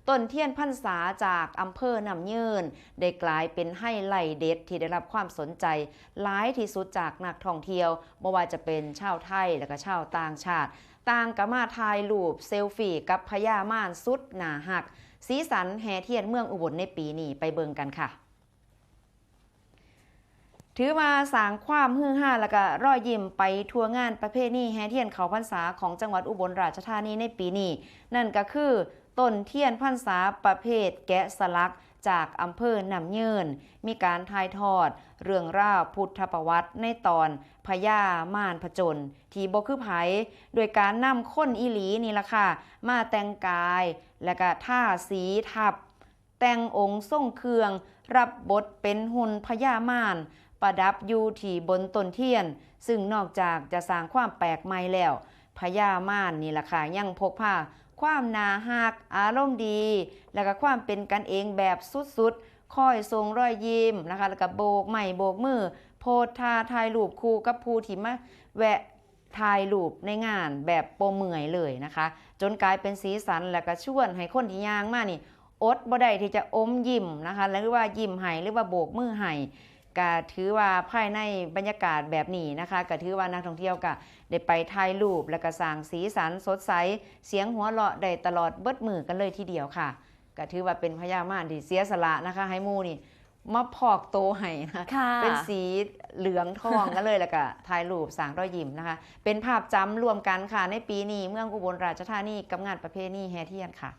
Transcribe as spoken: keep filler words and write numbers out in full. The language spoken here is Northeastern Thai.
ต้นเทียนพรรษาจากอำเภอน้ำยืน ได้กลายเป็นไฮไลท์เด็ดที่ได้รับความสนใจหลายที่สุดจากนักท่องเที่ยว บ่ว่าจะเป็นชาวไทยและก็ชาวต่างชาติ ต่างก็มาถ่ายรูปเซลฟี่กับพญามารสุดน่าฮัก สีสันแห่เทียนเมืองอุบลในปีนี้ ไปเบิ่งกันค่ะ ถือว่าสร้างความฮือฮาและก็รอยยิ้มไปทั่วงานประเพณีแห่เทียนเข้าพรรษาของจังหวัดอุบลราชธานีในปีนี้ นั่นก็คือต้นเทียนพรรษาประเภทแกะสลักจากอำเภอน้ำยืน มีการถ่ายทอดเรื่องราวพุทธประวัติในตอนพญามารผจญ ที่บ่คือไผ โดยการนำคนอีหลีนี่ล่ะค่ะ มาแต่งกาย และก็ทาสีทับ แต่งองค์ทรงเครื่อง รับบทเป็นหุ่นพญามาร ประดับอยู่ที่บนต้นเทียน ซึ่งนอกจากจะสร้างความแปลกใหม่แล้ว พญามารนี่ล่ะค่ะ ยังพกพาความน่าฮัก อารมณ์ดี และก็ความเป็นกันเองแบบสุดๆ คอยส่งรอยยิ้มนะคะ แล้วก็โบกไม้โบกมือ โพสท่าถ่ายรูปคู่กับผู้ที่มาแวะ ถ่ายรูปในงานแบบบ่เมื่อยเลยนะคะ จนกลายเป็นสีสัน และก็ชวนให้คนที่ย่างมานี่ อดบ่ได้ที่จะอมยิ้มนะคะ หรือว่ายิ้มให้ หรือว่าโบกมือให้ ก็ถือว่าภายในบรรยากาศแบบนี้นะคะ ก็ถือว่านักท่องเที่ยวก็ได้ไปถ่ายรูป และก็สร้างสีสันสดใส เสียงหัวเราะได้ตลอดเบิดมื้อกันเลยทีเดียวค่ะ ก็ถือว่าเป็นพญามารที่เสียสละนะคะ ให้หมู่นี่มาพอกโตให้นะ ค่ะ เป็นสีเหลืองทองกันเลย แล้วก็ถ่ายรูปสร้างรอยยิ้มนะคะ เป็นภาพจำร่วมกันค่ะ ในปีนี้เมืองอุบลราชธานีกับงานประเพณีแห่เทียนค่ะ